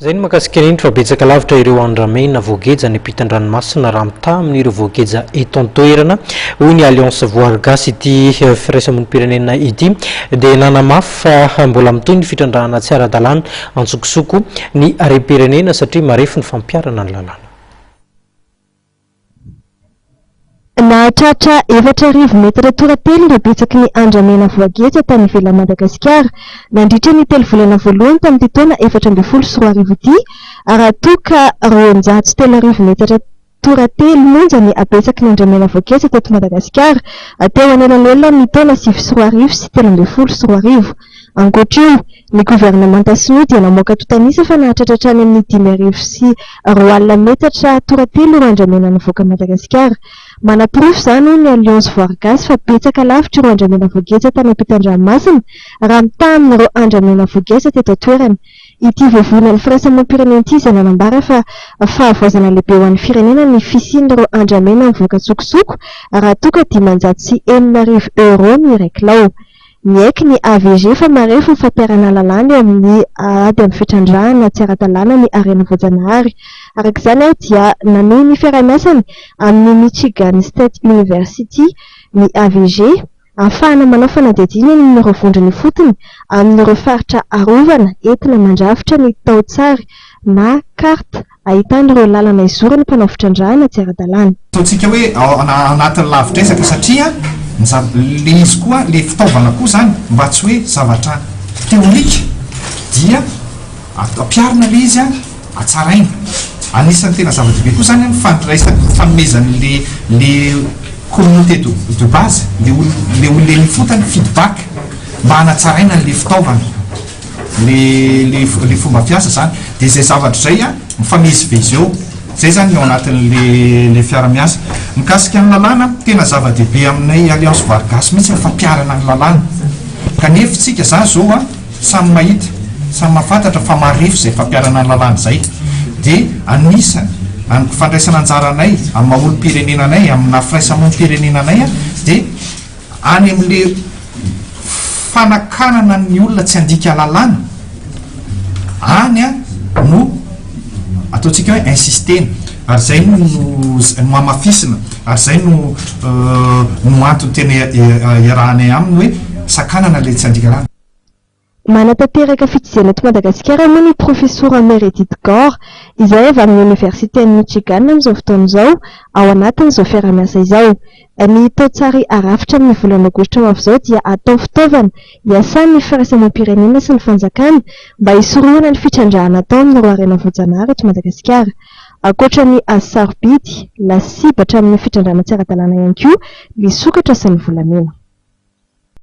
Izay no mahakasika an'iny fa betsaka lavitra ireo andramena voageja any ampitan-dranomasina raha mitaha amin'ireo voageja eto an-toerana, hoy ny Alliance Voary Gasy. Ity firaisamonim-pirenena ity dia nanamafy fa mbola mitohy ny fitrandrahana tsy ara-dalàna antsokosoko ny harem-pirenena satria marefo ny fampiharana ny lalàna. Nahatratra 4000 metatra toratelo ireo betsaky ny andramena voageja tany ivelan'i Madagasikara nandritra ny telo volana voalohany tamin'ity taona 2014 ity, raha toa ka 3200 metatra toratelo monja ny habetsaky ny andramena voageja teto Madagasikara teo anelanelan'ny taona 2009 sy 2013. Ankoatra io, ny governemanta sinoa dia namoaka antontan'isa fa nahatratra hatrany amin'ny 2005 metatra toratelo ireo andramena nivoaka Madagasikara. Manaporofo izany hoy ny Alliance Voary Gasy fa betsaka lavitra ireo andramena voageja tany ampitan-dranomasina raha mitaha amin'ireo andramena voageja teto an-toerana. Ity vovonan'ny firaisamonim-pirenena ity izay nanambara fa fahavoazana lehibe ho an'ny firenena ny fisian'ireo andramena mivoaka an-tsokosoko raha toa ka 6500 euros ny iray kilao. Niaiky ny AVG fa marefo ny fampiharana lalàna eo amin'ny ady amin'ny fitrandrahana tsy ara-dalàna ny harena voajanahary. Araka izany dia nanohy ny fiaraha-miasany amin'ny Michigan State University ny AVG ahafahana manao fanadihadiana eny amin'ireo vondrona ifotony amin'ireo faritra arovana entina mandrafitra ny taotsary na carte ahitana ireo lalana izoran'ny mpanao fitrandrahana tsy ara-dalàna. Ataontsika hoe ao anatin'ny lavitr'ezaka satria ny zava, le izy koa, le fitaovana koa zany mba tsy hoe zavatra théorique dia ampiharina le izy an, hatsaraina. Anisan'ny tena zava-dehibe koa zany an ny fandraisana, ny fanomezan'le le communauté de de base, le olona le olona eny ifotony feedback mba hanatsaraina an'le fitaovana. Le le le fomba fiasa zany de zay zavatra zay a mifamezivezy eo zay zany ny ao anatin'le le fiara-miasa. Mikasika ny lalàna, tena zava-dehibe aminay Alliance Voary Gasy mihitsy ny fampiharana ny lalàna kanefa tsika za zao a samy mahita samy mahafantatra fa marefo zay fampiharana ny lalàna zay de anisany any fandraisana anjara anay amin'ny maha olom-pirenena anay amin'ny naha firaisamonim-pirenena anay a de Any amin'le fanakanana ny olona tsy handika lalàna, any no ataontsika hoe insister-na, ary izay no no hamafisina, ary izay no no antony tena iarahanay aminy hoe sakanana ilay tsy handika lalàna. Manatanteraka fitsidihana eto Madagasikara moa ny Profesora Meredith Gore, izay avy amin'ny Oniversiten'i Michigan amin'izao fotoana izao, ao anatin'izao fiaraha-miasa izao. Ny taotsary arafitra amin'ny volana aogositra ho avy izao dia atao fitaovana hiasan'ny firaisamoam-pirenena sy ny fanjakana mba hisorohana ny fitrandrahana atao amin'ireo harena voajanahary eto Madagasikara. Ankoatra ny hazo sarobidy, lasibatra amin'ny fitrandrahana tsy ara-dalàna ihany koa ny sokatra sy ny volamena.